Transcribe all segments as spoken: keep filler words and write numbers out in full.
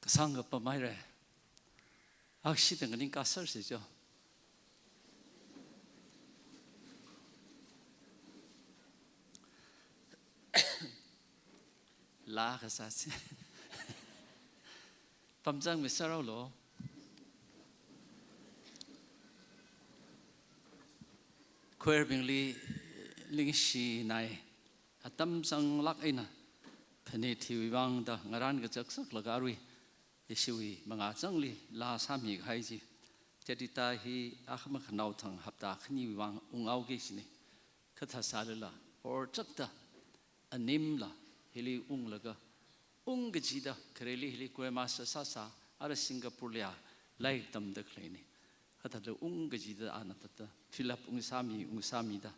Sangkapam haira. Akshida nganingkā sāser si jo. Laa kasā si. Pamzangmi sāralo. Choir bingli ningshinai. Atam zanglāk eina phanit hiwui vang da ngarān kazak saklaga arui ishiwui mangā zangli laa sāmikahai chi. Tedita hi akhama khanaothang hapta khaniwui vang unghaoki kajina. Kathā sālala, or chakta, animla, hili unglaga, ung kajida, khareli hili choir master sāsā, ara Singapore liya, lairik tamda khaleina. Kathāda ung kajida ana thāda, fill up ungsāmi, ungsāmida.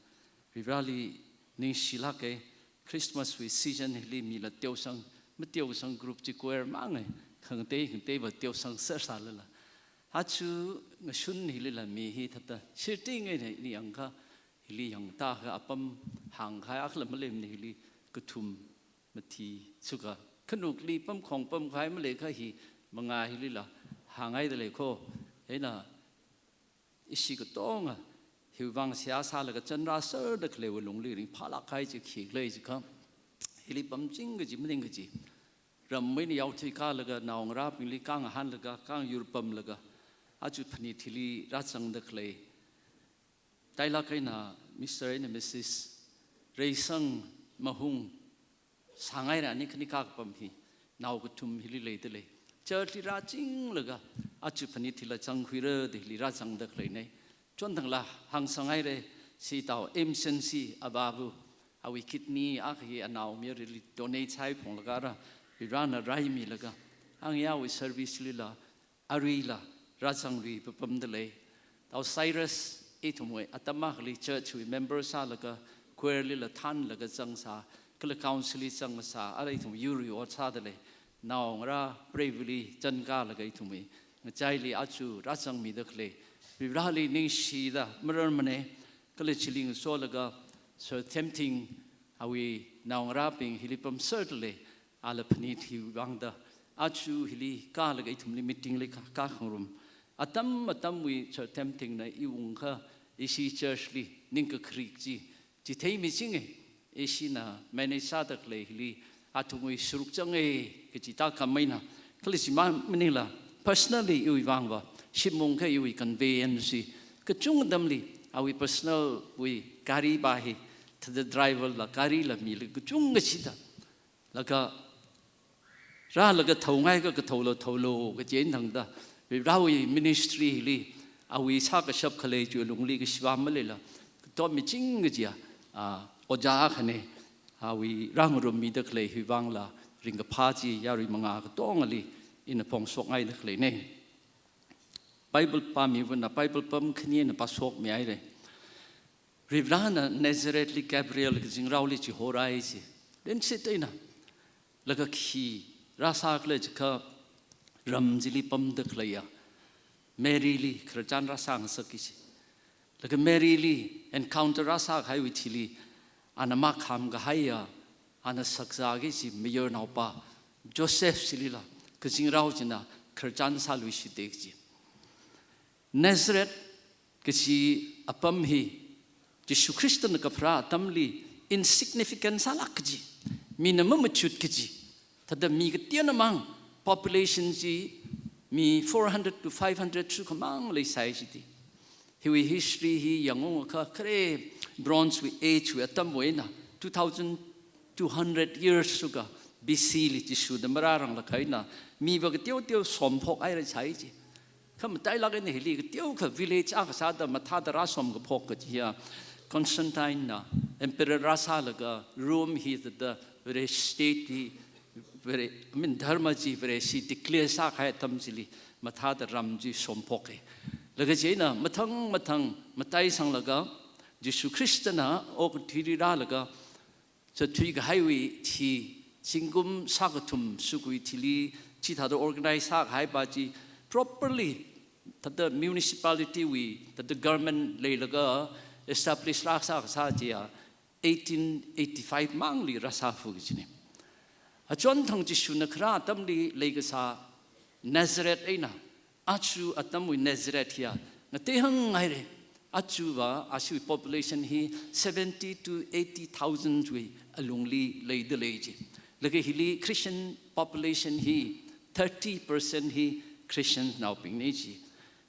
Varivarāli ningshilāka, Christmas wui season hili mila teosang, mateosang group chi choir mangai, khangatei, khangateiva teosang sāser sālala. Aja ngashun hilila mi hi thāda, shirting eina ni yangkha, hili yangtaka apam hāngkahai akhala maleimana hili kathum mathi suka. Khanukli pamkhong pamkahai maleikha hi mangā hilila hānghaida lei kho. Eina ishi katonga hiwui vang seihā sālaga chanrāserda khaleiwui lungli ringphālākkahai chi khikhala jiakha, hili pamching kaji maning kaji. Ramwui eina yaothui kālaga naongarābingli kāngahānlaga, kāngyur pamlaga, aja phanit hili rāzangda khalei. Tailāk eina Mister eina Missus Reisang Mahung sāngaira ani khani kapam hi, nao kathum hili leida lei. Church li rāchinglaga, aja phanit hila zangkhuira da hili rāzangda khaleina. Chonthangla hāngsanghaira, si tao M C C avavu, awui kidney akha hi anaomayarali donate sāphonglaga ara, Varivarāna raimilaga, angyawui service lila, aruila, rāzanglui papamda lei. Tao Cyrus, ithumwui atam akhali church wui member sālaga, choir lila thānlaga zangsā, kala council li zangsā, ara ithum yur yu ot sāda lei. Naongarā preivali zankālaga ithumwui ngachaili aja rāzangmida khalei. Varivarāli ningshida mararmana, kala chili ngasolaga, Sir Themting, awui naongarābing hili pamserda lei, ala phanit hiwui vang da, aja hili kālaga ithumli meeting li kā, kākhangarum. Atam atamwui Sir Themtingna i ungkha ishi church li ningkakharik chi, chitheimichinga, ishina manage sāda khalei hili, athumwui saruk zanga, kaji tākam eina, kala chimang maningla, personally iwui vangva, shim ungkha iwui conveyance chi, kachungkha atamli, awui personal wui gari va hi, thāda driver la, gari la mila, kachungkha chida. Laga, rālaga thaongaikha kathālo, thālo, kaji eina thangda, Varivarāwui ministry li, awui sākashap khalei chiwui lungli kashiva maleila, katom miching kajiya, a, ojā akhana, awui rāngarummida khalei hiwui vangla, ringkaphā chi yarui mangā katongali, ina phongshokngaida khaleina. Bible pāmivana, Bible pam khani eina pāshokmihaira. Varivarāna Nazareth li Gabriel kazingraoli chihorai chi. Then sit eina. Laga khi rāsākhala jiakha ram chili pamda khaleiya Mary li khararchan rāsāngasakki chi. Laga Mary li encounter rāsākahaiwui thili, ana makhamkahaiya, ana sakzāki chi mayarnaopa Joseph chilila, kazingrao china khararchan sāluishitda kaji. Nazareth kaji apam hi, Jishu Khristana kapharā atamli insignificant sālāk kaji, mina mamachut kaji, thāda mi kateonamang, population chi mi four hundred to five hundred sukhamang leisai chiti. Hiwui history hi yangungakha khare Bronze wui age wui atamwui eina two thousand two hundred years suka B C li Jishuna marāranglakha eina miva kateoteo somphokhaira sai chi. Kha matailāk eina hili kateokha village akha sāda mathāda rāsomkaphok kajiya Constantine na emperor rāsālaga Rome hi thāda Vare state hi Vare, I mean, dharma chi Vareshi declare sākahai atam chili mathāda ram chi somphoka. Laga chieina mathang mathang mataisanglaga Jishu Khristana okathuili rālaga zatthuikahaiwui thi, zingkum shākathum sukhuiwui thili, chithāda organize sākahaipa chi properly, thāda municipality wui, thāda government leilaga establish rāsā kasā chiya, eighteen eighty-five mangli rāsāphu kajina. Achonthang Jishuna kharā atamli leikasā Nazareth eina, aja atamwui Nazareth hiya, ngateihāng haira. Ajava, ashiwui population hi seventy to eighty thousand wui alungli leida lei ji. Laga hili Christian population hi thirty percent hi Christian naobingna ji.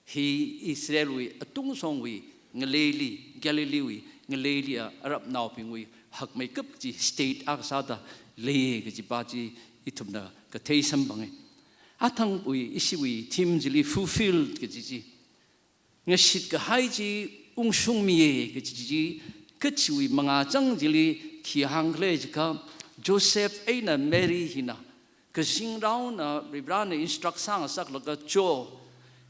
Hi Israelwui atungshongwui ngaleili, Galileewui ngaleili a Arabnaobingwui hakmeikap chi state akha sāda lei kajipa chi ithumna kathei samphanga. Athangwui ishiwui theme chili fulfilled kaji chi, ngashit kahai chi ungshungmiya kaji chi, kachiwui mangāchang chili khi hāngkhala jiakha, Joseph eina Mary hina, kazingraona Varivarana instruct sāngasaklaga cho,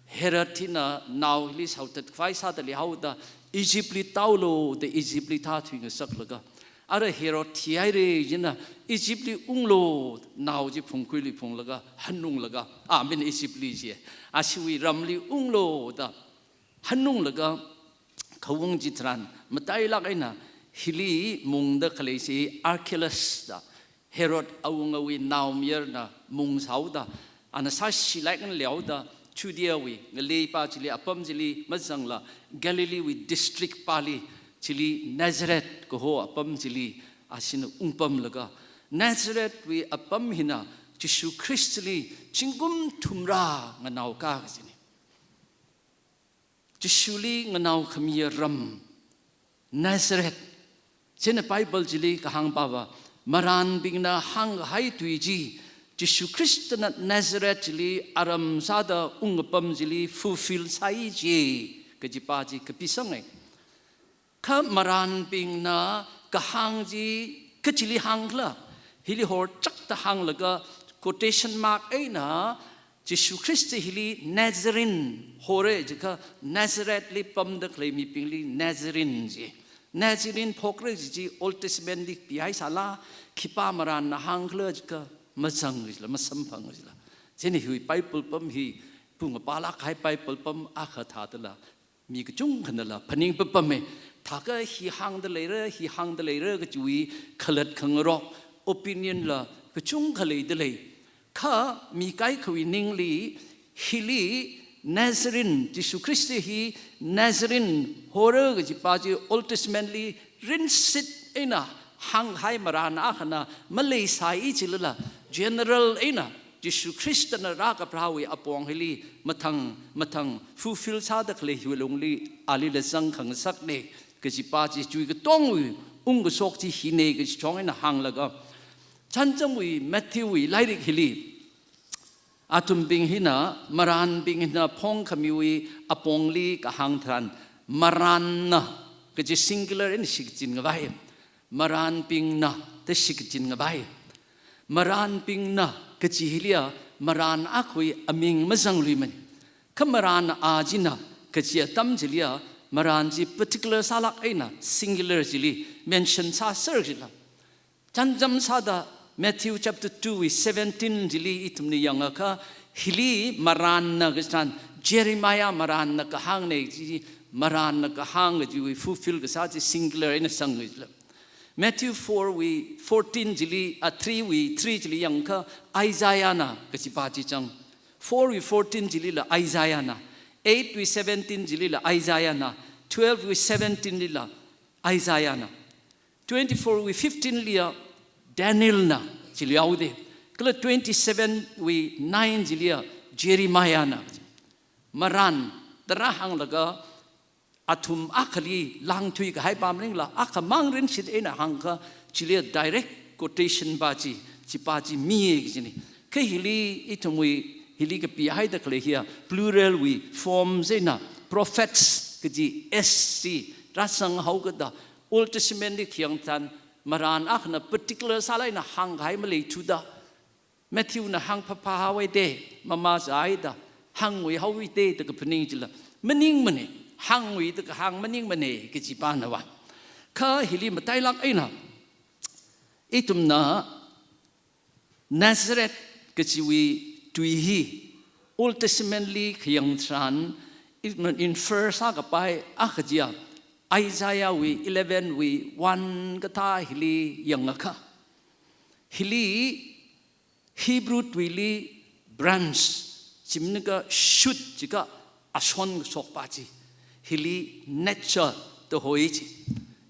Herod hina nao hili shaothat khavai sāda leihaoda, Egypt li taolu da Egypt li thāthuingasaklaga, ara Herod thihaira jina, Egypt li unglu, nao chi phungkhuili phunglaga hanunglaga, I mean Egypt li ji, ashiwui ramli unglu da hanunglaga, khaung chitharan matailāk eina hili mungda khalei chi Archelaus da, Herod awungawui naomayarna mungsāhaoda, ana sāshilāk eina leihaoda, Judeawui ngaleipa chili, apam chili mazangla, Galileewui district pali, chili Nazareth kaho apam chili ashina ungpamlaga, Nazarethwui apam hina Jishu Khristali zingkum thumrā nganaoka kajina. Jishuli nganao khamiya ram, Nazareth. Chieina Bible chili kahāngpava, marānbingna hāngkahai tui chi, Jishu Khristana Nazareth chili aram sāda ungkapam chili fulfill sāi ji, kajipa chi kapisanga. Kha marānbingna kahāng chi kachili hāngkhala, hili horchakta hānglaga quotation mark eina Jishu Khrista hili Nazarene hora jiakha, Nazarethli pamda khalei mibingli Nazarene ji. Nazarene phokra kaji chi Old Testamentli pihaisāla, khipā marānna hāngkhala jiakha mazang jila, masamphang jila. Chieina hiwui Bible pam hi pungapalāk kahai Bible pam akha thādala mi kachungkhanala phaningpapama. Thākha hi hāngda leira, hi hāngda leira kajiwui khalat khangarok, opinion la kachungkha leida lei. Kha mi kaikhawui ningli, hili Nazarene, Jishu Khrista hi Nazarene hora kajipa chi Old Testamentli rinshit eina hāngkahai marān akhana maleisāi jilala, general eina Jishu Khristana rākapharāwui apong hili mathang mathang fulfill sāda khalei hiwui lungli alila zangkhangasakna kajipa chi, chiwui katongwui ungkashok chi hina kaji chong eina hānglaga, chānjamwui Matthewwui lairik hili, athumbing hina, marānbing hina phongkhamiwui apongli kahāng tharan, marānna kaji singular eina shikachin ngavai. Marānbingna da shikachin ngavai. Marānbingna kaji hiliya, marān akhawui aming mazangluimana. Kha marān a china kaji atam chiliya, marān chi particular sālāk eina singular chili mention sāser jila. Chānjam sāda Matthew chapter two wui seventeen chili ithumna yangakha, hili marānna kaji tharan, Jeremiah marānna kahāngna ji, marānna kahāng kajiwui fulfill kasā chi singular eina sangluila. Matthew four wui fourteen chili, a three wui three chili yangakha, Isaiahna kajipa chi chang. Four wui fourteen chilila Isaiahna. Eight wui seventeen chilila Isaiahna. Twelve wui seventeen lila Isaiahna. Twenty-four wui fifteen liya Danielna chili haoda. Kala twenty-seven wui nine chiliya Jeremiahna. Marān da rāhānglaga athum akhali lāngthuikahaipa maningla, akhamang rinshit eina hāngakha, chiliya direct quotation pa chi, chipa chi miya kajina. Kha hili ithumwui, hili kapihaida khalei hiya, plural wui form chieina, prophets kaji S chi rāsanghaokida, Old Testamentli khayang tharan, marān akhana particular sālāk eina hāngkahai maleithuda, Matthewna hāngphaphā haowa da, mamazāhaida, hāngngui haowa da, da kaphaning chila maningmana, hāngngui da kahāng maningmana, kajipanava. Kha hili matailāk eina, ithumna Nazareth kajiwui tui hi Old Testamentli khayang tharan, ithumna infer sākapai akha chiya, Isaiahwui eleven wui one kathā hili yangakha, hili Hebrew tuili branch, Chi maningakha shoot jiakha ashon kashokpa chi. Hili Nazar da hoi chi.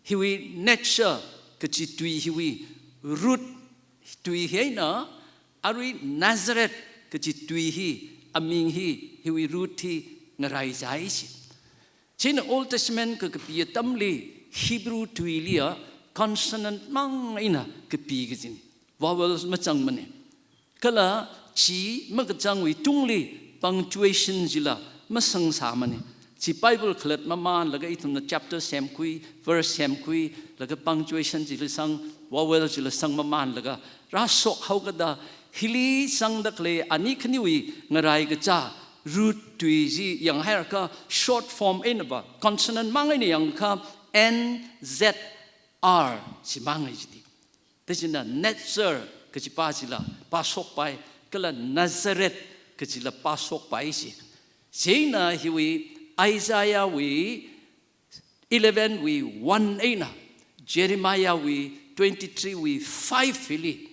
Hiwui Nazar kaji tui hiwui root tui hi eina, arui Nazareth kaji tui hi, aming hi, hiwui root hi ngarai zai chi. Chieina Old Testament kakapi atamli Hebrew tuiliya consonant mang eina kapi kajina. Vowels mazangmana. Kala chi makazangwui tungli punctuation chila masangsāmana. Chi Bible khalat mamānlaga ithumna chapter semkhui, verse semkhui, laga punctuation chila sang, vowel chila sang mamānlaga rāshok haokada, hili sangda khalei ani khaniwui ngarai kacha root tui chi yanghaiakha short form einava, consonant mang eina yangakha N Z R chi mang eina chiti. Tachina Nazar kajipa chila pāshokpai, kala Nazareth kajila pāshokpai chi. Chieina hiwui Isaiah wui eleven wui one eina, Jeremiah wui twenty-three wui five hili,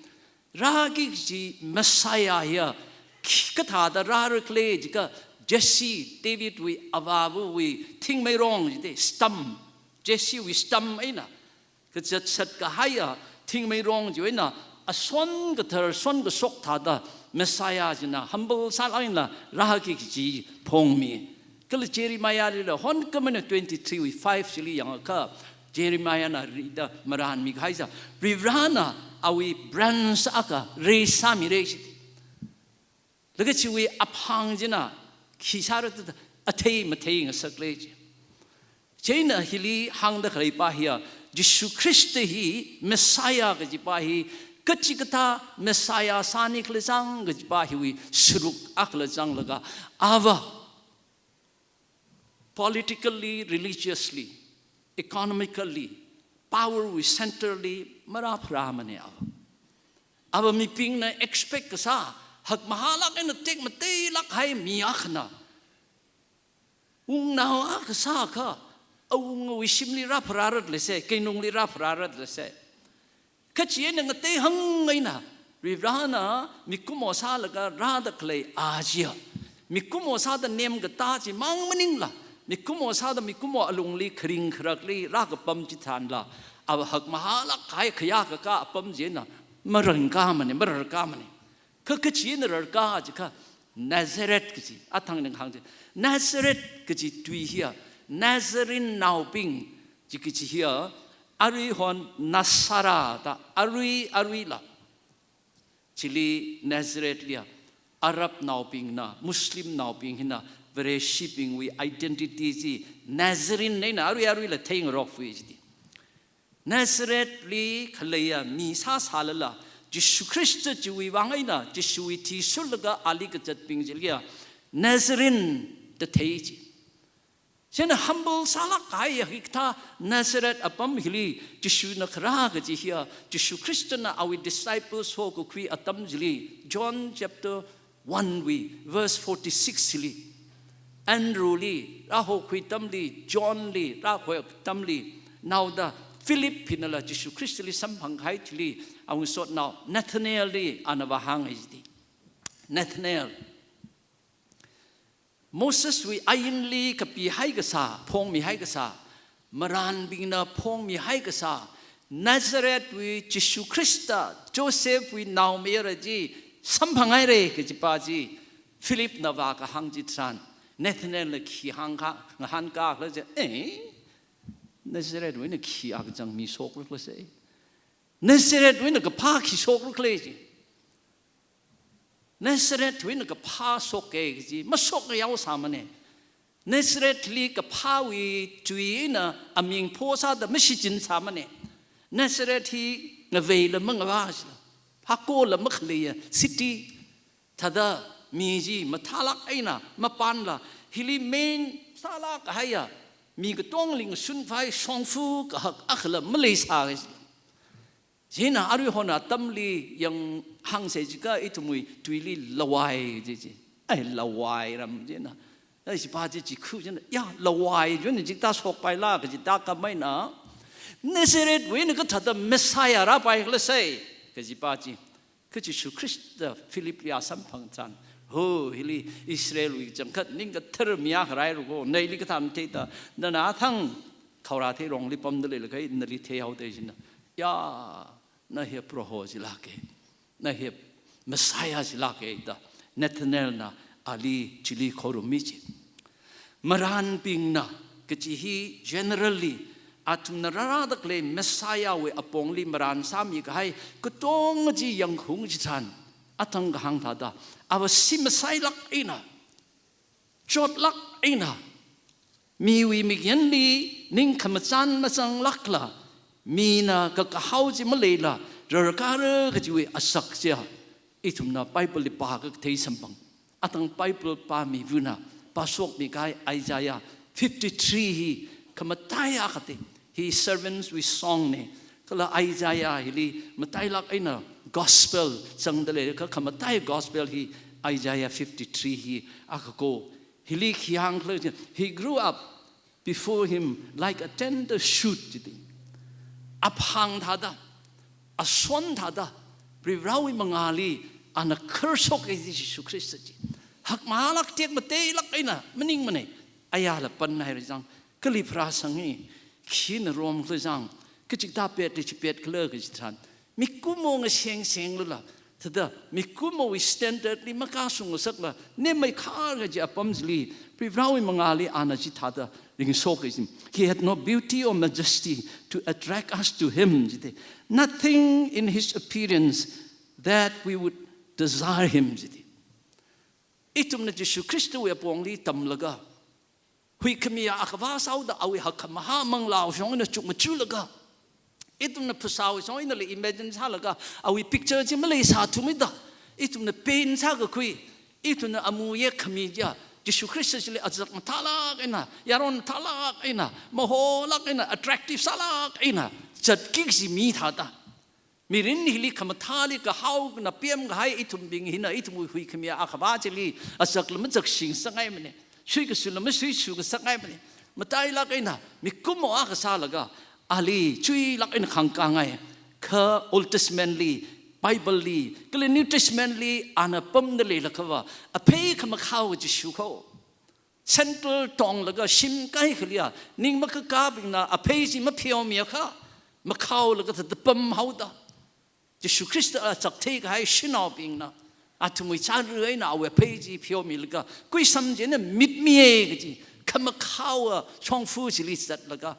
rāki kaji Messiah hiya khi kathāda rāra khala jiakha, Jesse, David wui avāvawui thingmeirong jite, stump, Jesse wui stump eina kazat sat kahaiya thingmeirong chiwui eina, ashon kathar shon kashok thāda Messiah china humble sālāk eina rāki kaji phongmi. Kala Jeremiah lila honkhamana twenty-three wui five chili yangakha, Jeremiah na rida marānmi kahai sa, Varivarana awui branch akha raise sāmira chiti. Laga chiwui aphang china khi sāra da athei mathei ngasak lei chi. Chieina hili hāngda khaleipa hiya, Jishu Khrista hi, Messiah kajipa hi, kachikathā Messiah sāni khala chang kajipa hiwui sāruk akhala changlaga, ava politically, religiously, economically, power wui center li marāpharāmana ava. Ava mibingna expect kasā, hakmahālāk eina tekmateilāk kahai mi akhana. Wungnao akha sākha, awungawui shimli rāpharāra da leisai, keinungli rāpharāra da leisai. Kha chieina ngateihāng eina, Varivarana mikumo sālaga rāda khalei a chiya, mikumo sāda nemkatā chimang maningla, mikumo sāda mikumo alungli kharing kharakli rākapam chitharanla, ava hakmahālāk kahai khayākakā apam chieina marangkāmana, mararkāmana. Kha kachina rarkā jiakha Nazareth kaji, athang ning hāng chi. Nazareth kaji tui hiya Nazarene naobing chi kaji hiya, aruihon Nasara da, arui, aruila. Chili Nazareth liya Arab naobingna, Muslim naobing hina Vareshibingwui identity chi Nazarene eina arui aruila theingarokfui chiti. Nazareth li khaleiya mi sāsālala, Jishu Khrista chiwui vang eina, Jishuwui thi shurlaga ali kazatbing chiliya Nazarene da thei chi. Chieina humble sālāk kahaiya hikathā Nazareth apam hili Jishuna kharā kaji hiya, Jishu Khristana awui disciples hokakhui atam chili, John chapter one wui verse forty-six hili, Andrew li rāhokhui atamli, John li rāhokhui atamli, naoda Philip hinala Jishu Khristali samphang kahai thili, awui sotnao Nathanael li ana vāhānghai chiti. Nathanael, Moseswui ainli kapihai kasā, phongmihai kasā, marānbingna phongmihai kasā, Nazarethwui Jishu Khrista, Josephwui naomayara chi samphanghaira kajipa chi Philipna vākahāng chitharan, Nathanaelna khi hāngkha, ngahānkā khala chi, eh, Nazarethwui eina khi akachang mi shokra khala sai. Nazarethwui eina kaphā khi shokra khala chi. Nazarethwui eina kaphā shoka kaji, mashok ngayao sāmana. Nazarethli kaphāwui tui eina aming phosāda mashichin sāmana. Nazareth hi ngaveila mangavā sila, hakola makhaleiya city, thāda mi chi mathālāk eina mapanla, hili main sālāk kahaiya, mi katongli ngashun khavai shongfa kahak akhala maleisā sila. Chieina aruihon atamli yanghāngsei jiakha ithumwui tuili Lawai kaji chi. Ai, Lawai ram chieina. Ai, chipa chi chikhu chieina, ya, Lawai chieina chikathā shokpaila kaji tākam eina, Nazarethwui eina kathāda Messiah rāpai khala sai kajipa chi. Kha Jishu Khrista Philipli a samphang tharan, Ho, hili Israelwui kachangkhat ning kathar mi akha rairu ko, neili kathā matheida, nana athang khaorathei rongli pamda leilakha nali theihaoda jina. Ya, na hi Proho jilāka, na hi Messiah jilāka da Nathanaelna ali chili khorummi ji. Marānbingna kaji hi generally athumna rārāda khalei Messiahwui apongli marān sāmi kahai katonga chi yangkhaung chitharan, athang kahāng thāda, ava shim masailāk eina, chotlāk eina, miwui mikyanli ning khamachan mazanglākla, mina kakahao chi maleila rarkāra kajiwui asak chiya, ithumna Bible li pākakthei samphang. Athang Bible pāmivana pāshokmi kahai Isaiah fifty-three hi khamataiya akhati, hi servants wui song na. Kala Isaiah hili matailāk eina gospel zangda leilakha, khamataiya gospel hi Isaiah fifty-three hi akha ko. Hili khi hāngkhala, "He grew up before him like a tender shoot," jida. Aphang thāda, ashon thāda, Varivarāwui mangāli ana kharshok kaji Jesu Khrista chi. Hakmālāk tekmateilāk eina maningmana. Ayala panhaira jang, kali pharāsanga, khina romkhala jang, kachikathā petli chipetkhala kaji tharan, mikumo ngasengsenglala, thāda mikumowui standard li makasung ngasakla, nemai khar kaji apam chili, Varivarāwui mangāli ana chithāda ringshok kaji. He had no beauty or majesty to attract us to him, jida. Nothing in his appearance that we would desire him, jida. Ithumna Jesu Khristawui apongli tamlaga, huikhamiya akhava sāhaoda awui hakkhamahā manglāwui shong eina chukmajalaga, ithumna phasāwui shong einala imagine sālaga, awui picture chi maleisāthumida, ithumna paint sākakhui, ithumna amu yekkhami chiya, Jesu Khrista chili azak mathālāk eina, yaron mathālāk eina, maholāk eina, attractive sālāk eina zatki kaji mi thāda, mirin hili khamathāli kahaona pemkahai ithumbing hina ithumwui huikhamiya akhava chili azakla mazakshing ngasakngaimana. Suikashula masuishu ngasakngaimana. Matailāk eina mikumo akha sālaga ali chuilāk eina khangkāngai. Kha Old Testament li, Bible li, kala New Testament li ana pamda leilakhava, aphei khamakhao Jesu ko. Central tonglaga shim kaikhaliya, ning makakābingna aphei chi mapheomiakha, makhaolaga thāda pamhaoda, Jesu Khrista azak theikahai shanaobingna athumwui chānra eina awui aphei chi pheomilaga, kuisam chieina mitmiya kaji, khamakhaowa shongfa chili zatlaga,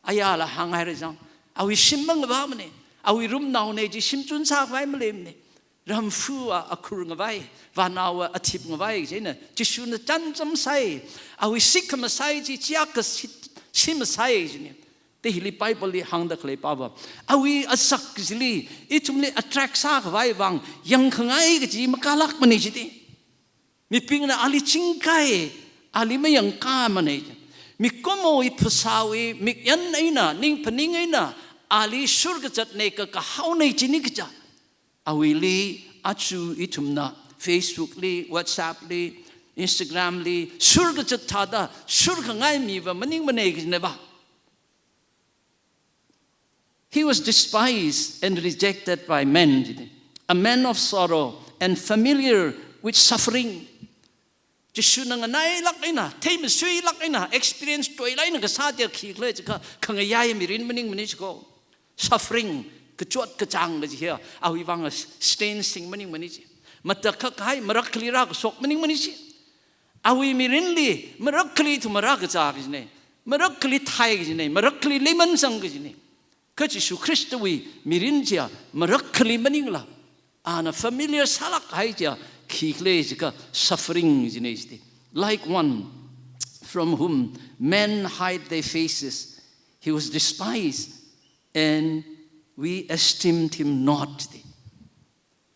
ayala hānghaira jang, awui shim mangavāmana, awui rumnaona chi shimchun sākhavai maleimana. Ramfuwa akhur ngavai, vānaowa athip ngavai, chieina Jishuna chānjam sai, awui sik khamasai chi chiak kashi, shi masai jina. Te hili Bible li hāngda khalei pava, awui azak chili ithumli attract sākhavai vang yangkhangai kaji makālākmana jida. Mibingna ali chingkai, ali mayangkāmana. Mikumowui phasāwui mikyan eina, ning phaning eina, ali shurkazatna, kakahaona jina kaja. Awuili aja ithumna Facebook li, WhatsApp li, Instagram li, shurkazat thāda shurkhangai miva maningmana kajina va. He was despised and rejected by men, jida. A man of sorrow and familiar with suffering. Jishuna nganailāk eina, theimasuilāk eina, experience toilāk eina kasā chiya khikhala jiakha, khangayā mirin maningmana jiko. Suffering, kachot kachāng kaji hiya, awui vang stain sing maningmana ji. Matakhak kahai, marakhali rākashok maningmana ji. Awui mirinli marakhali thumara kazā kajina, marakhali thai kajina, marakhali leiman zang kajina. Kha Jishu Khristawui mirin chiya marakhali maningla, ana familiar sālāk kahai chiya khikhala jiakha suffering jina jida. Like one from whom men hide their faces, he was despised and we esteemed him not.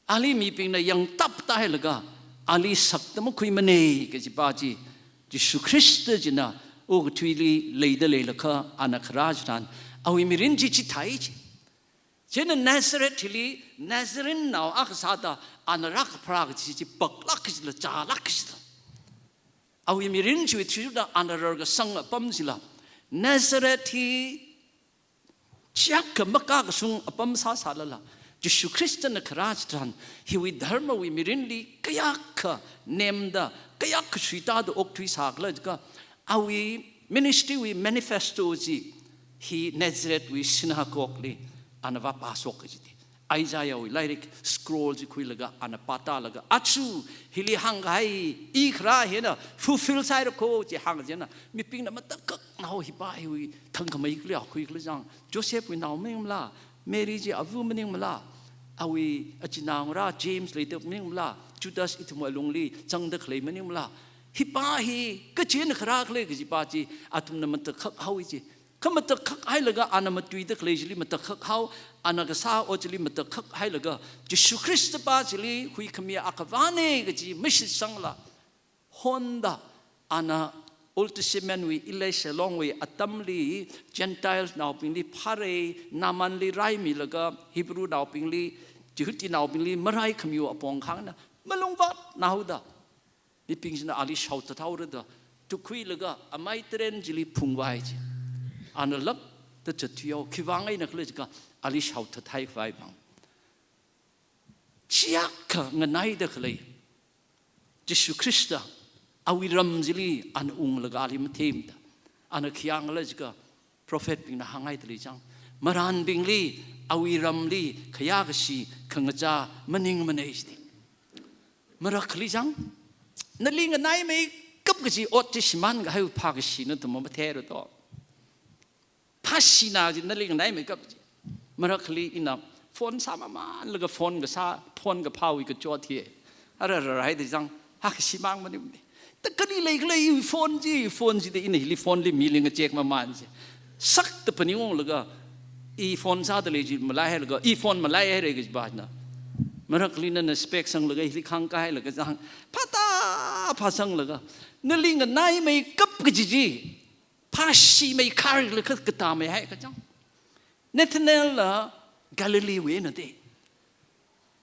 Ali mibingna yangtaptā hailaga, ali sakta makhuimana kajipa chi, Jishu Khrista china okathuili leida leilakha ana kharā chitharan, awui mirin chi chithai ji. China Nazareth hili, Nazarene nao akha sāda, ana rākapharā kaji chi paklāk kajila, chālāk kajila. Awui mirin chiwui thishurda ana rarkasang apam chila, Nazareth hi chiakha makakashung apam sāsālala, Jishu Khristana kharā chitharan, hiwui dharmawui mirinli kayākha nemda, kayākha suitāda okthuisākhala jiakha, awui ministrywui manifesto chi hi Nazarethwui synagogueli ana vāpāshok kaji chi. Isaiahwui lairik scroll chi khuilaga ana pātālaga, achu hili hāngkahai, i kharā hina fulfill sāhaira kho chi hāng chieina, mibingna matakhak nao hipa hiwui thangkhamei kali, akhui kali chang, Josephwui nao maningmala, Mary chi ava maningmala, awui achinā ngarā James leida maningmala, Judas ithumwui alungli zangda khalei maningmala, hipa hi kachi eina kharā khala kajipa chi athumna matakhak haowa chi. Kha matakhak hailaga ana matuida khalei chili matakhak hao, ana kasā ot chili matakhak hailaga, Jishu Khristapa chili huikhamiya akhavāna kaji mashitsangla, honda ana Old Testamentwui Elisha longwui atamli Gentiles naobingli phāra, Naamanli raimilaga Hebrew naobingli, Jihudinaobingli marai khamiwui apong khangna malungvātna haoda, mibing china ali shaothat haora da, tukhuilaga amei taren chili phungvai chi. Ana lākta zatthui hao, khiwuivang eina khala jiakha ali shaothat haikhavai vang. Chiyākha nganaida khalei Jishu Khrista awui ram chili ana unglaga ali mathemda, ana khayāngla jiakha, prophetbingna hānghaida lei chang, marānbingli awui ramli khayākashi khangachā maningmana jida. Marakhali chang, nali nganaimeikap kaji ot chi shimānkahai phākashina athum matheira to. Phāshina chi nali nganaimeikap chi. Marakhali ina phone sāmamānlaga phone kasā, phone kaphāwui kachot hi, ara rarhaida chang, ha, kashimān maningmana. Ta kali leikhala i phone chi, phone chida ina hili phoneli mili ngachek mamān chi. Sakta phaningunglaga, i phone sāda lei chi malaihailaga, i phone malaihaira kajipana. Marakhali nana spec sanglaga hili khāngkahailaga chang, phātā phāsanglaga, nali nganaimeikap kaji chi phāshimeikharlaga katāmeihai kachang. Nathanaelna Galileewui eina da.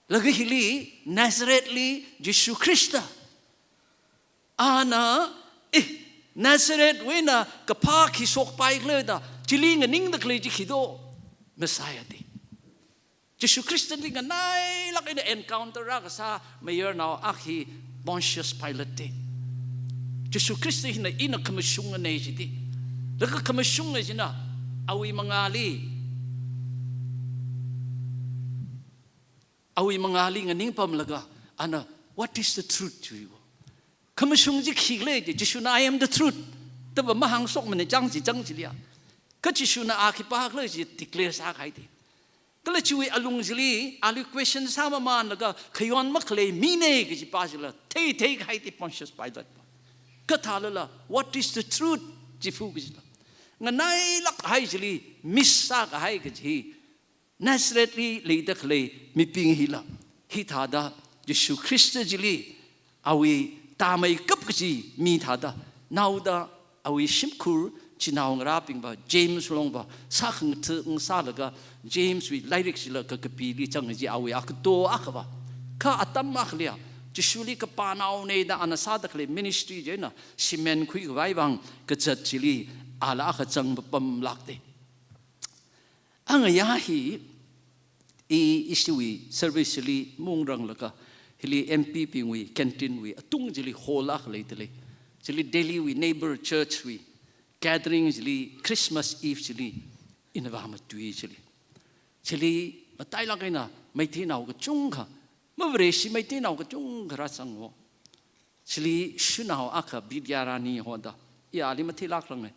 Laga hili Nazarethli Jishu Khrista. Ana, eh, Nazarethwui eina kaphā khi shokpaikhala da, chili nganingda khalei chi khi do, Messiah da. Jishu Khristali nganailāk eina encounter rākasā mayarnao akha hi Pontius Pilate da. Jishu Khrista hina ina khamashungana jida. Laga khamashunga china awui mangāli, awui mangāli nganingpamlaga, ana, "What is the truth to you?" Khamashung chi khikhala da, Jishuna, "I am the truth," da va mahāngshokmana chang chi chang chiliya. Kha Jishuna a khipākhala chi declare sākahai da. Kala chiwui alung chili, ali question sāmamānlaga, khayon makhalei mina kajipa chila theitheikahai da Pontius Pilate pa. Kathālala, "What is the truth?" chi fu kajila, nganailākhai chili miss sākahai kaji hi, Nazarethli leida khalei mibing hila, hithāda Jishu Khrista chili awui tāmeikap kaji mi thāda, naoda awui shimkhur chinaongarābingva, James longva sākhangatha ngasālaga, Jameswui lairik chila kakapili chang chi awui akhato akhava. Kha atam akhaliya, Jishuli kapānaona da ana sāda khalei ministry chieina shimen khuikhavai vang kazat chili ala akha zangpamlāk da. Angayā hi, i, ishiwui service chili maungranglaga, hili M P bingwui canteen wui atung chili hall akha leida lei. Chili Delhiwui neighbor church wui gathering chili, Christmas Eve chili, ina vāmatui chili. Chili matailāk eina Meiteinao kachungkha, mavareshi Meiteinao kachungkha rāzang haowa. Chili shanao akha Bidyarani hoda, i ali matheilākranga,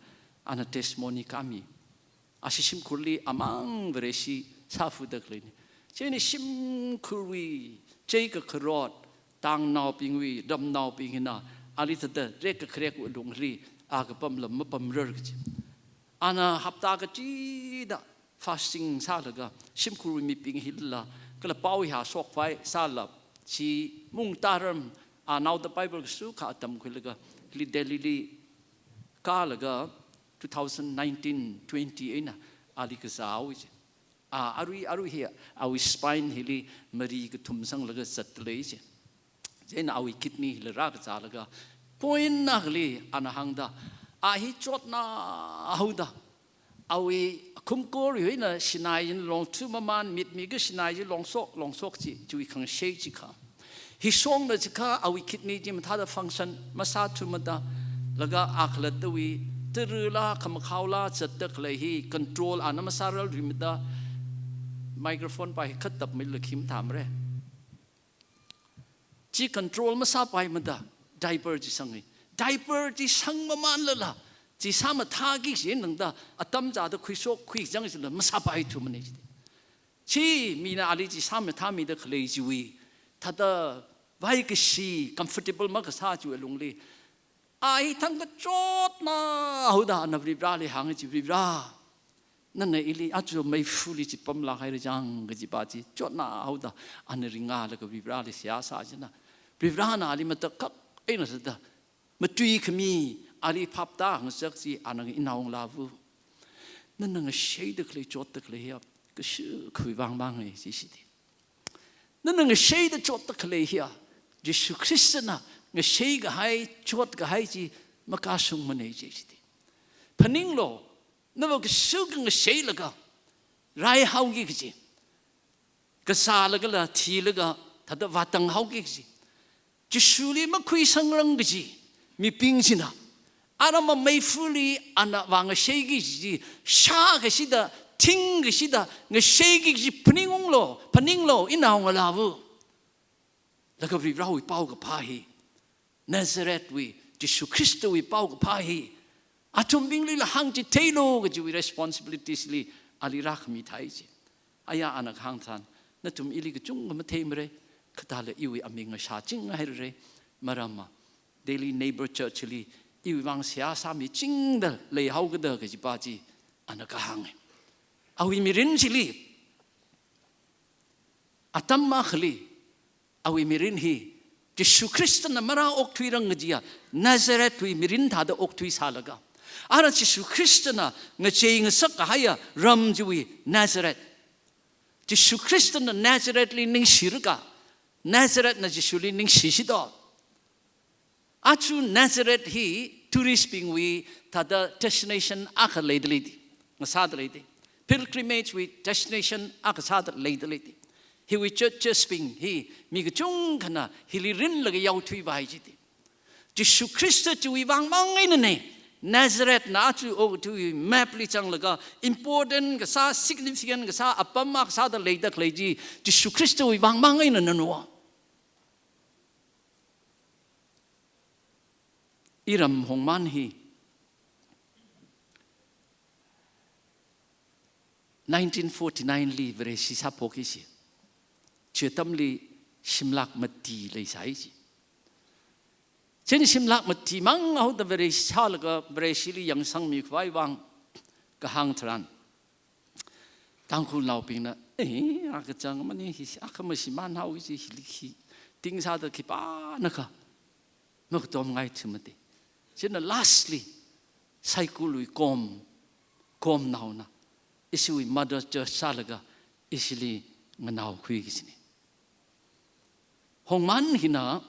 ana testimony kāmi. Ashi shimkhurli amang vareshi sāfuda khaleina. Chieina shimkhurwui, chei kakharot, tangnaobingwui, ramnaobing hina, ali thāda rek kakharek alungli, a kapam lam mapamrar kaji. Ana hapta kachida fasting sālaga, shimkhurwui mibing hila, kala pao hi shokpai sāla, chi mungtaram, a naoda Bible kasukha atam khuilaga, hili Delhili kālaga, two thousand nineteen twenty eina ali kazā haowa chi. A, arui, arui hi, awui spine hili mari kathum sanglaga zatda lei chi. Chieina awui kidney hila rākazālaga, point akhali ana hāngda, a hi chotna haoda, Awui khumkor yuina shinai yin longthu maman, mitmi kashinai yin longsok, longsok chi, chiwui khangashei chikha. Hi shongna chikha awui kidney chi mathāda function masāthumada, laga akhalattawui, tarala, khamakhaola, zatda khalei hi control ana masārarluimada, microphone pa hi khatap mila khim tamre. Chi control masāpaimada, diaper chi sangi. Diaper chi sang mamanlala, chi sāmathāki kaji nangda, atam chāda khuishokkhui chang chila masāpaithumane chidi. Chi mina ali chi sāmathāmida khalei chiwui, thāda vaikashi, comfortable makasā chiwui alungli, a hi thangkachotna haoda ana Varivarali hānga chi, Varivara, nana ili aja meifali chi pamlāk haira chang kajipa chi chotna haoda ana ringalaga Varivarali seihā sā china. Varivarana ali matakhak eina sāda, matuikhami ali phaptāngasak chi ana, Inao Ngalāva, nana ngasheida khalei chotda khalei hiya kashikawui vang mangai chi shidi. Nana ngasheida chotda khalei hiya, Jishu Khristana ngashei kahai, chot kahai chi makashungmane chi shidi. Phaninglu, nava kashikha ngasheilaga raihaoki kaji, kazālagala thilaga thāda vātanghaoki kaji, Jishuli makhuisangrang kaji mibing china, arama meifali ana vāngasheiki kaji, shākashida, thingkashida ngasheiki kaji phaningunglu, phaninglu, Inao Ngalāva. Laga Varivarawui paokaphā hi, Nazarethwui Jishu Khristawui paokaphā hi athumbinglila hāngchitheilu kajiwui responsibilities li ali rākhami thai chi. Aya ana kahāng tharan, nathum ili kachungkha matheimare, kathāla iwui aming ngashāching hairare, maramva Delhi Neighbor Church li iwui vang seihā sāmichingda leihaokada kajipa chi ana kahānge. Awui mirin chili, atam akhali, awui mirin hi, Jishu Khristana marā okthuirang kajiya, Nazarethwui mirin thāda okthuisālaga, ara Jishu Khristana ngachei ngasak kahaiya ram chiwui Nazareth. Jishu Khristana Nazarethli ningshilaga, Nazarethna Jishuli ningshishi do. Aja Nazareth hi tourist bingwui thāda destination akha leida lei di, ngasāda lei di. Pilgrimage wui destination akha sāda leida lei di. Hiwui churches bing hi mi kachungkhana hili rinlaga yaothuivai chi di. Jishu Khrista chiwui vang mang einane, Nazarethna aja okathuiwui map li zanglaga important kasā, significant kasā apam akha sāda leida khalei chi, Jishu Khristawui vang mang einanano. Iram Hongman hi nineteen forty-nine li Vareshi sāphoki chi. Chi atamli shimlak mati leisai chi. Chieina shimlak mati mang haoda Vareshi sālaga Vareshili yangsangmi khavai vang kahāng tharan, Tangkhulnaobingna, "Eh, akachang mani hi, akha mashimānhao chi hili hi, ting sāda khipānakha makatomngai thumati." Chieina lastly, saikulwui kom, komnaona ishiwui mother church sālaga ishili nganaokhuiki chine. Hongman hina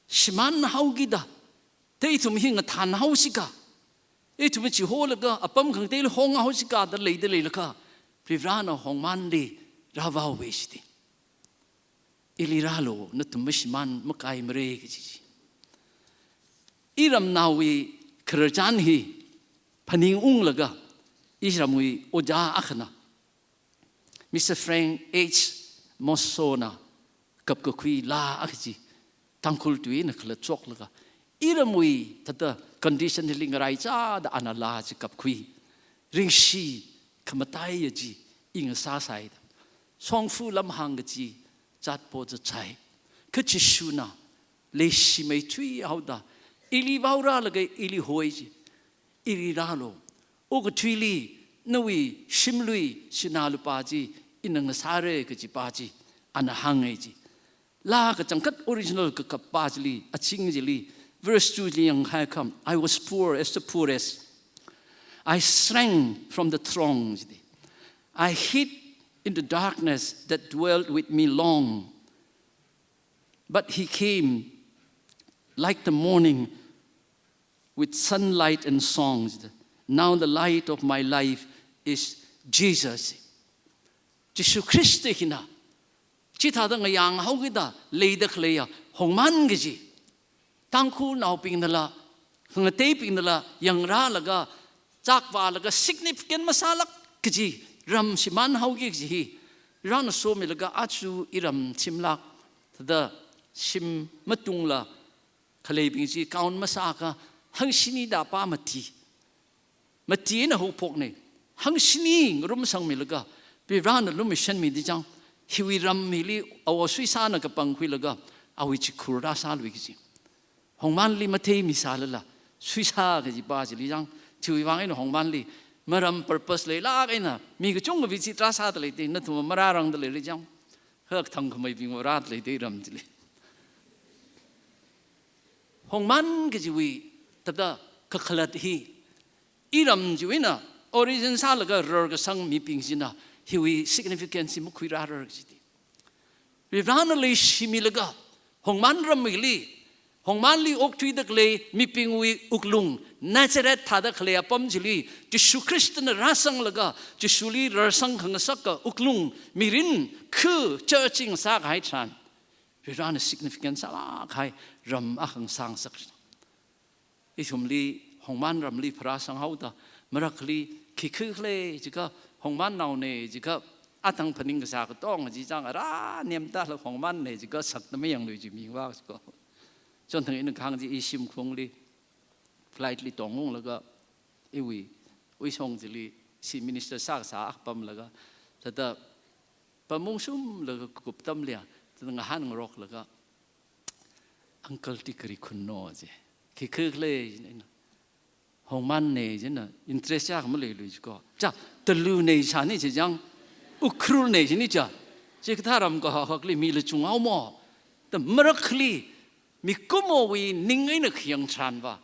shimānhaokida, te ithum hi ngathānhaosi ka, ithum chiholaga apam khangateili honghaosi ka da leida leilakha, Varivarana Hongmanli rāvāhaowe chi di. Ili rālu, nathum mashimān makaimare kaji chi. Iramnaowui khararchan hi phaningunglaga, iramwui ojā akhana, Mister Frank H Mosso na kapkakhui laa akha chi, Tangkhul tuina khalatchoklaga, iramwui thāda condition hili ngaraichāda ana laa chi kapkhui. Ringshi khamataiya chi i ngasāsai da. Shongfa lamhāng kachi zatpo zatsai. Kha Jishuna leishimeithui haoda, ili vaorālaga ili hoi chi. Ili rālu. Okathuili nawui shimlui sinā lupā chi ina ngasāre kajipa chi ana hānge chi. Laa kachangkhat original kakappa chili, aching chili, verse two li yanghaiakha, "I was poor as the poorest. I shrank from the throng," chi di. "I hid in the darkness that dwelt with me long. But he came like the morning with sunlight and songs, "Now the light of my life is Jesus." Jishu Khrista hina chithāda ngayāng haokida leida khaleiya hongman kaji, Tangkhulnaobingnala, khangateibingnala yangrālaga, chakvālaga significant masālāk kaji ram shimān haoki kaji hi Varena somilaga aja iram shimlāk, thāda shim matungla khaleibing chi count masāakha hangshinida pā mati, mati eina haophokna. Hangshini ngarumsangmilaga Varena lumashanmida chang, hiwui ram hili awo suisāna kapangkhuilaga awui chikhur rāsālui kaji. Hongmanli matheimi sālala, suisā kaji pā chili chang, chiwui vang eina hongmanli maram purpose leilāk eina mi kachungkhawui chi tarāsāda leida, nathum marārangda leira chang. Hak thangkhameibing marāda leida ram chili. Hongman kajiwui thāda kakhalat hi, iram chiwui eina origin sālaga rarkasang mibing china hiwui significance hi makhuirārar kajida. Varena leishimilaga hongman ram hili, hongmanli okthuida khalei mibingwui wuklung, Nazareth thāda khalei apam chili Jishu Khristana rāsanglaga, Jishuli rarsang khangasaka wuklung mirin khu church ngasākahai tharan, Varena significant sālākkahai ram akha ngasāngasak. Ithumli hongman ramli pharāsang haoda, marakhali khikha khala jiakha hongmannaona jiakha, athang phaning kasā katonga chi chang, ara nemtala hongmanna jiakha sakta mayanglu chi mivā siko. Chonthang ina kahāng chi, i shimkhurli flight li tongunglaga, iwui uishong chili ishi minister sākasā akha pamlaga, thāda pamungshumlaga kup atamli, thāda ngahānngaroklaga, "Uncle, ti kari khunno?" ji. "Khikha khala?" jina. "Hongmanna," jina. Interest chiyākha maleilui jiko. "Cha, Taluna," shani chi chang, "Ukhrulna," jini cha. Chikathā ram kahak hakli mila chunghaomo? Da marakhali mikumowui ning eina khayang tharanva,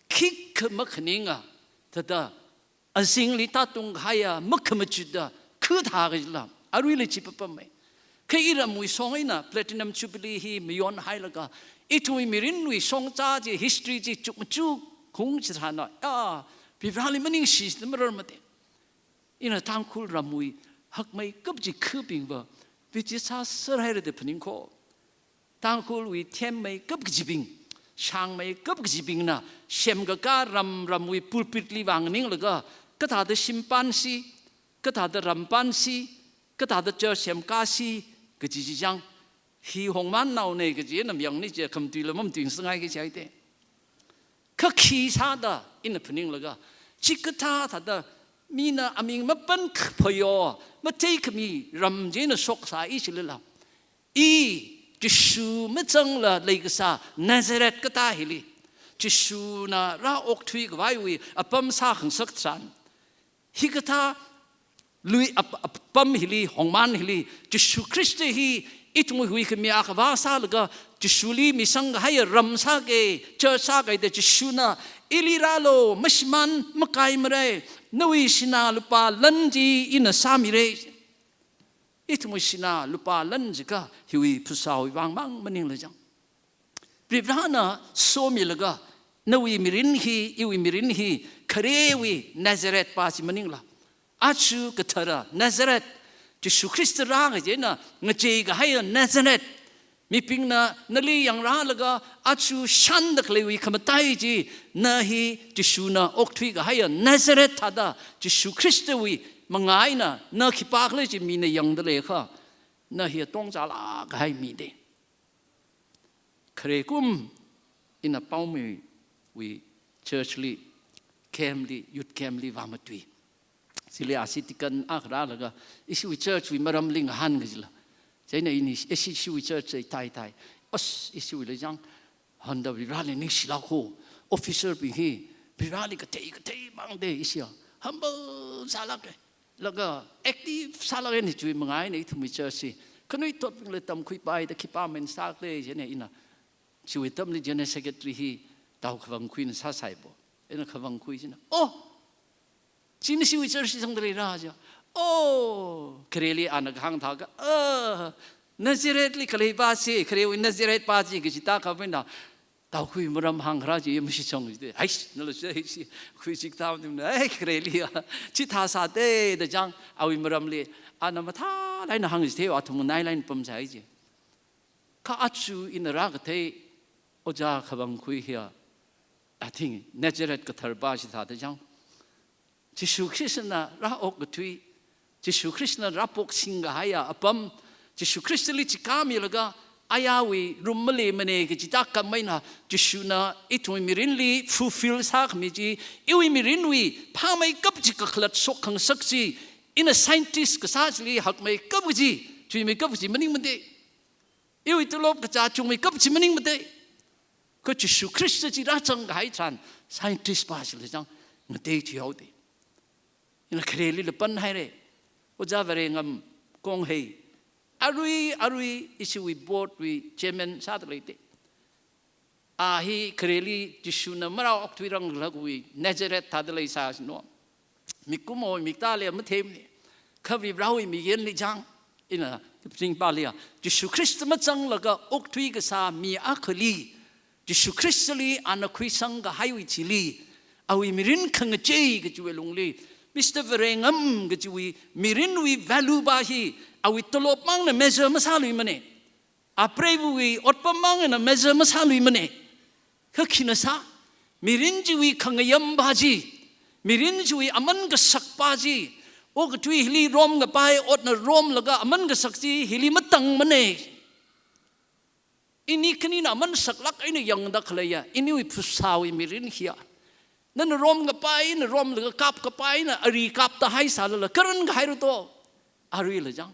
khikha makhaninga, thāda azingli tātungkahaiya makhamachutda khu thā kajila, aruila chi papamma. Kha iramwui shong eina Platinum Jubilee hi mayonhailaga, ithumwui mirinwui shongza chi, history chi chukmachuk khaung chitharanna, ya, Vareli maningshida mararmada. Ina Tangkhul ramwui hakmeikap chi khubingva visit sāserhaira da phaningko. Tangkhulwui themmeikap kajibing, shāngmeikap kajibingna semkakā ram ramwui pulpit li vānganinglaga, kathāda shim pānsi, kathāda ram pānsi, kathāda church semkāsi kaji chi chang, hi hongmannaona kaji eina mayangni chi, khamatuila mamatuingasakngai kaji haida. Kha khi sāda ina phaninglaga, chikathā thāda mina aming mapankhaphayo, matheikhami ram chi eina shoksā i chilila, i Jishu mazangla leikasā Nazareth kathā hili, Jishuna rāokthuikhavaiwui apam sākhangasak tharan, hikathā lui ap-, apam hili, hongman hili, Jishu Khrista hi ithumwui huikhami akhavā sālaga, Jishuli misangkahaiya ram sāki, church sāki da Jishuna, "Ili rālu, mashimān makaimara, nawui sinā lupā lan chi ina sāmira." Ithumwui sinā lupā lan jiakha hiwui phasāwui vangmang maningla chang. Varena somilaga, nawui mirin hi, iwui mirin hi, kharewui Nazareth pā chi maningla, aja kathara Nazareth, Jishu Khrista rāngacheina ngacheikahaiya Nazareth, mibingna nali yangrālaga aja shānda khaleiwui khamatai chi, na hi Jishuna okthuikahaiya Nazareth thāda, Jishu Khristawui mangā eina na khipākhala chi mina yangda leiakha, na hi atongchālākkahai mida. Khare kum ina Paomiwui church li, camp li, youth camp li vāmatui. Chili ashi deacon akha rālaga, ishiwui church wui maramli ngahān kajila. Chieina ini, ishi, ishiwui church chi thāi thāi. As, ishiwuila chang, hānda Vareli ningshilāko. Officer bing hi Vareli kathei kathei mangda, ishiya humble sālāka. Laga active sālāk eina chiwui mangā eina ithumwui church chi khanuithotbingla tamkhuipaida khipā main sākhala jina ina chiwui atamli general secretary hi tao khavangkhuina sāsaipo. Ina khavangkhui jina, "Oh! Chi nashiwui church chi zangda leira," ja. "Oh!" Khareli ana kahāng thākha, "Ah, Nazareth li khalei pā chi, kharewui Nazareth pā chi," kaji tākha maina, Tao khuiwui maram hāngra chi mashichan jida. Haish, nala chi, haish, khuichik tam nim na, ai, khareli ya. Chithā sāda da chang, awui maramli, ana mathālāk eina hāng jida, athum nailāk eina pamsai ji. Kha aja ina rākathei, ojā khavang khui hiya, I think, Nazareth kathar pa chithāda chang. Jishu Khristana rāokthui, Jishu Khristana rāphoksing kahaiya apam, Jishu Khristali chikāmilaga, ayāwui rum maleimana kaji tākhameina, Jishuna ithumwui mirinli fulfill sākhami chi, iwui mirinwui phāmeikap chi kakhalat shok khangasak chi, ina scientist kasā chili hakmeikap chi, chuimeikap chi maningmana. Iwui tolop kachā chungmeikap chi maningmana. Kha Jishu Khrista chi rāzang kahai tharan, scientist pa chila chang, ngatei thuihaoda. Ina kharelila panhaira. Ojā Varengam Konghei. Arui, arui, ishiwui board wui chairman sāda leida. A hi khareli Jishuna marāokthuiranglakha wui Nazareth thāda leisāsino. Mikumowui miktāli matheimana. Kha Varivarawui mirinli chang, ina, pringpaliya, Jishu Khrista mazanglaga okthui kasā mi akhali, Jishu Khristali ana khuisang kahaiwui thili, awui mirin khangachei kachiwui lungli, Mister Varengam kachiwui mirinwui value pa hi, awui tolop mangna measure masāluimana. Apreivawui otpam mangna measure masāluimana. Kha khina sā, mirin chiwui khangayam pa chi, mirin chiwui aman kasak pa chi, okathui hili romkapai otna romlaga aman kasak chi hili matangmana. Ini khanina aman saklāk eina yangda khaleiya, iniwui phasāwui mirin hiya. Nana romkapai, na romlaga kapkapai, na ari kapta haisālala, karan kahaira to. Aruila chang.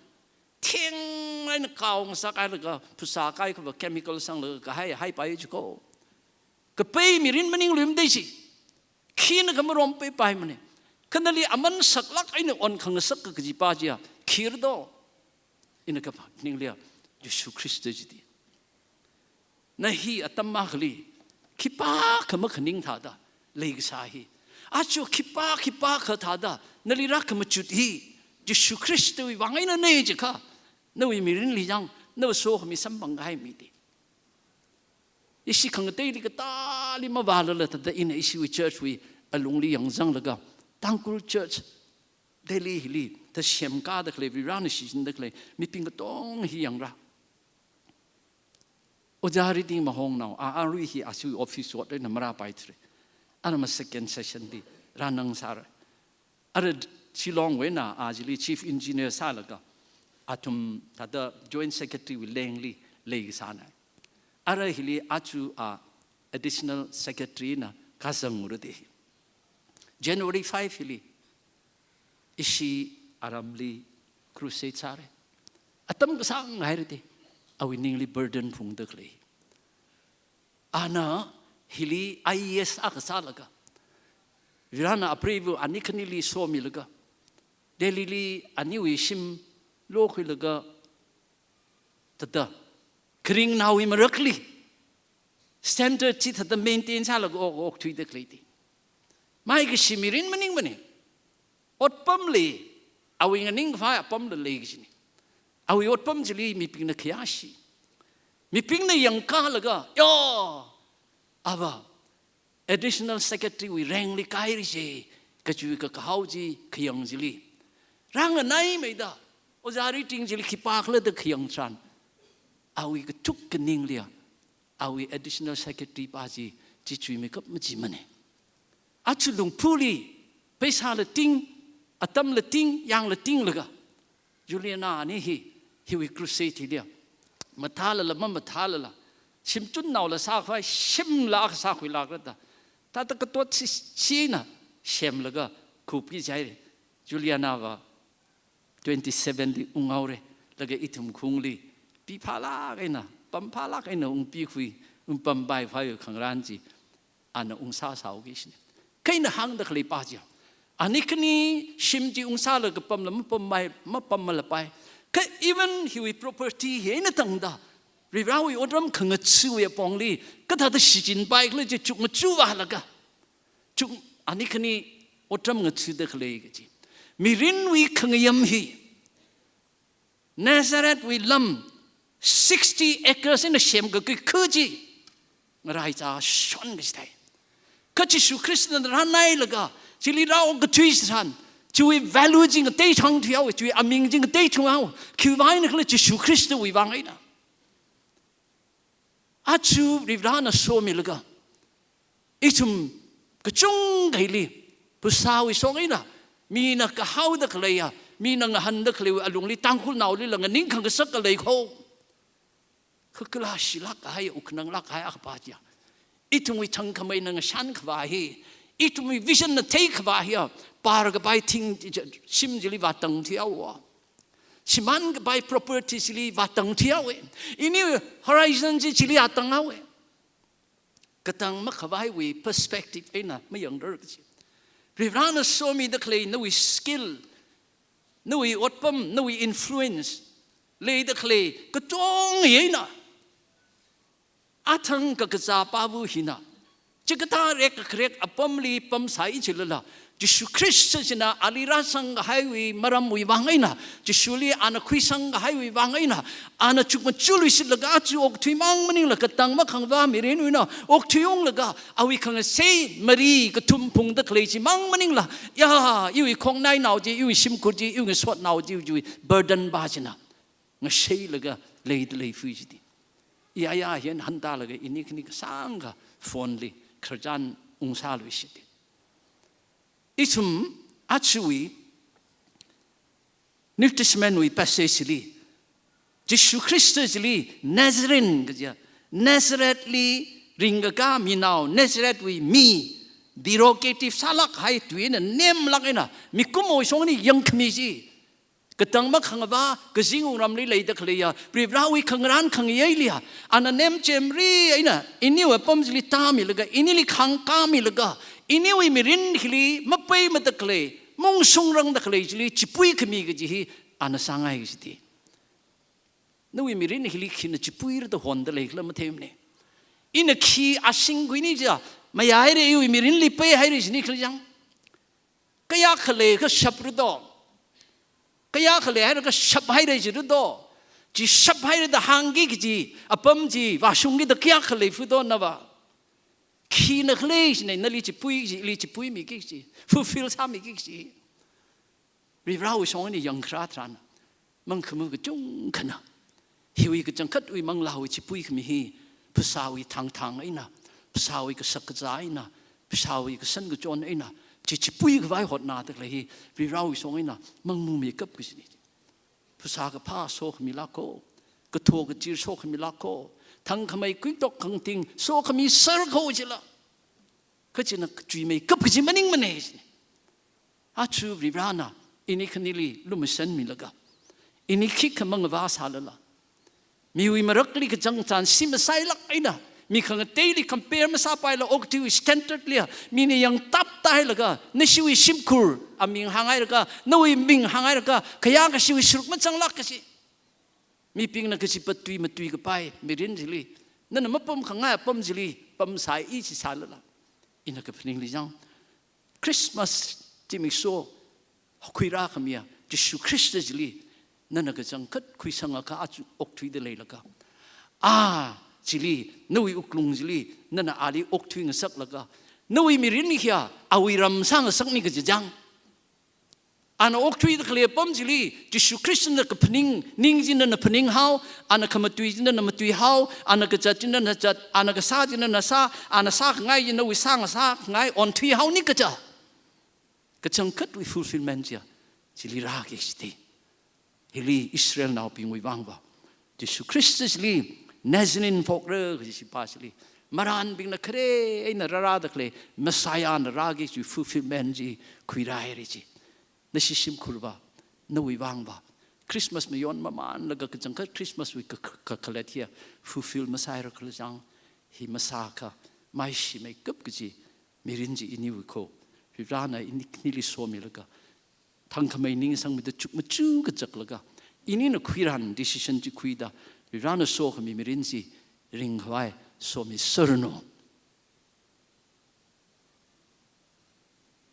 Theng eina kaung sākailaga, phasā kaikhava chemical sanglaga kahai, haipai chiko. Kapai mirin maningluimada chi. Khina kha marompaipaimana. Kha nali aman saklāk eina on khangasak kaji pa chiya, khira do. Ina kaphaningliya, Jishu Khrista jida. Na hi atam akhali, khipākha makhaning thāda leikasā hi. Aja khipā, khipākha thāda, nali rākhamachut hi, Jishu Khristawui vang einana jiakha, nawui mirinli chang, na sokhami samphang kahai mida. Ishi khangateili katāli mavālala thāda ina ishiwui church wui alungli yangzanglaga, Tangkhul church, Delhi hili, thāda semkāda khalei, Varivarana shichinda khalei, mibing katonga hi yangra. Ojā Riting Mahongnao, a arui hi ashiwui office ot eina marāpaithura. Ana ma second session li rānang sāra. Ara Shillong wui eina a chili chief engineer sālaga, athum thāda joint secretary wui lengli leisāna. Ara hili aja a additional secretary na kazang ura de. January five hili, ishi aramli crusade sāra. Atam kasāng haira de, awui ningli burden phungda khalei. Ana hili I A S akha sālaga, Varivarana apreiva ani khanili somilaga, Delhi li aniwui shim lokhuilaga, thāda, kharingnaowui marakli, standard chi thāda maintain sālaga ok, okthuida khalei de. Maikashi mirin maningmana. Otpamli, awui nganingkhavai apamla lei kajina. Awui otpam chili mibingna khayāshi. Mibingna yangkalaga, yo, ava, additional secretary wui rank li kairi je, kachiwui kakahao chi khayang chili. Rānganaimeida, Ojā Riting chili khipākhala da khayang tharan, awui kathuk kaningliya, awui additional secretary pa chi, chi chuimeikap machimana. Aja lungphuli, paisala ting, atamla ting, yangla tinglaga, Juliana ani hi, hiwui crusade hiliya, mathālala, mamathālala, shimchunnaola sākhavai, shimla akha sākhuilākra da, thāda katot chi, china, semlaga, khup ki jai, Juliana va, twenty-seven li unghaora, laga ithum khungli, piphālāk eina, pamphālāk eina ungpikhui, ungpampaiphai khangarān chi, ana ungsāsāhaoki shina. Kha ina hāngda khalei pa chiya, ani khani shim chi ungsālaga pamla mapammai, mapammalapai. Kha even hiwui property hi eina tangda, Varivarawui otram khangachuwui apongli, kathāda shichinpaikhala chi chukngachuvālaga, chung ani khani otram ngachuda khalei kaji. Mirinwui khangayam hi, Nazareth wui lam sixty acres eina semkakhui khu chi, ngaraichā shon kachithei. Kha Jishu Khristana rānailaga, chili rāokthui tharan, chiwui value chi ngateithang thuihaowa, chiwui aming chi ngateithang thuihaowa, khiwuivang eina khala Jishu Khristawui vang eina. Aja Varivarana somilaga, ithum kachungkha hili, phasāwui shong eina, mina kahaoda khaleiya, mina ngahānda khaleiwui alungli Tangkhulnaolila nganingkhangasak khalei kho. Kha kala shilāk kahai, wukkhananglāk kahai akha pa chiya, ithumwui thangkhameina ngashan khavā hi, ithumwui vision na theikhavā hiya, pārkapai thing, shim chili vātang thuihaowa. Shimān kapai property chili vātang thuihaowa. Iniwui horizon chi chili vātang haowa. Katang makhavaiwui perspective eina mayangrar kachi. Varivarana somida khalei nawui skill, nawui otpam, nawui influence, leida khalei katonga eina, athang kakazā pāva hina, chikathā rek kakharek apamli pamsai chilala, Jishu Khrista china ali rāsang kahaiwui maramwui vang eina, Jishuli ana khuisang kahaiwui vang eina, ana chukmajāluishitlaga aja okthuimang maningla katang makhangavā mirinwui eina okthuiunglaga, awui khangasei mari kathum phungda khalei chimang maningla, ya, iwui khongnainao chi, iwui shimkhur chi, iwui ngasotnao chi, chiwui burden pa china ngasheilaga leida leifui chiti. I aya hi eina hāntālaga ini khani kasāngkha phone li khararchan ungsāluishit. Ithum ajawui New Testament wui passage li, Jishu Khrista chili Nazarene kajiya, Nazareth li ringkakā minao, Nazareth wui mi, derogative sālāk kahai tui eina nemlāk eina mikumowui shong eina yangkhami chi, katang makhangavā kazing wungramli leida khaleiya, Varivarawui khangarān khangayeiliya, ana nemchemri eina, iniwui apam chili tāmilaga, inili khāngkāmilaga, iniwui mirin hili mapeimada khalei, maungshungrangda khalei chili chipui khami kaji hi ana sāngai kachiti. Nawui mirin hili khina chipuirada honda leikhala matheimana. Ina khi ashing khuini chiya, mayāhaira, iwui mirinli peihaira chini khala chang. Kayākha leikha shapra do. Kayākha leihaira kha shaphaira jira do. Chi shaphaira da hāngki kaji apam chi vāshungkida kayākha leifudo nava. Khina khalei china nali chipui kaji, ili chipuimiki kaji, fulfill sāmiki kaji. Varivarawui shong eina yangkharā tharan, mangkhamā kachungkhana hiwui kachangkhatwui manglāwui chipui khami hi, phasāwui thangthang eina, phasāwui kashak kazā eina, phasāwui kashan kachon eina, chi chipui khavai hotnada khalei hi, Varivarawui shong eina mangmumeikap kachini. Phasā kaphā sokhamilāk kho, katho kachir sokhamilāk kho, thangkhamei kuitok khangating sokhami sar kho chila. Kachina kachuimeikap kachi maningmana chini. Aja Varivarana ini khanili lumashanmilaga, ini khikha mangavā sālala, miwui marakli kachangchan si masailāk eina, mi khangateili compare masāpaila, okathuiwui standard liya mina yangtaptā hailaga, nashiwui shimkhur aming hānghailaga, nawui ming hānghailaga, khayākashiwui sharuk mazanglāk kachi. Mibingna kachipa tui matuikapai mirin chili, nana mapamkhangai apam chili pamsai chi sālala, ina kaphaningli chang, Christmas zimiksho khuirā khamiya Jishu Khrista chili nana kachangkhat khuisangakha aja okthuida leilaga, a chili, nawui wuklung chili nana ali okthui ngasaklaga, nawui mirin hiya awui ram sāngasakni kaji chang. Ana okthuida khalei apam chili, Jishu Khristana kaphaning ning chi nana phaninghao, ana khamatui chi nana matuihao, ana kazat chi nana zat, ana kasā chi nana sā, ana sākhangai chi nawui sāngasakngai onthuihaoni kaja. Kachangkhatwui fulfillment chiya chili rāki kachiti. Hili Israelnaobingwui vangva, Jishu Khrista chili Nazarene phokra kaji pa chili, marānbingna khare eina rārāda khalei Messiah na rāki kachi fulfillment chi khuirāhaira chi. Nashi shimkhurva, nawui vangva, Christmas mayon mamānlaga kachangkhat Christmas wui ka, ka, kakhalat hiya fulfill masāhaira khala chang, hi masākha maishimeikap kachi mirin chi iniwui kho. Varivarana ini khanili somilaga, thangkhamei ning sangmida chukmaja kachaklaga, inina khuiran decision chi khuida, Varivarana sokhami mirin chi ringkhavai somisāranu.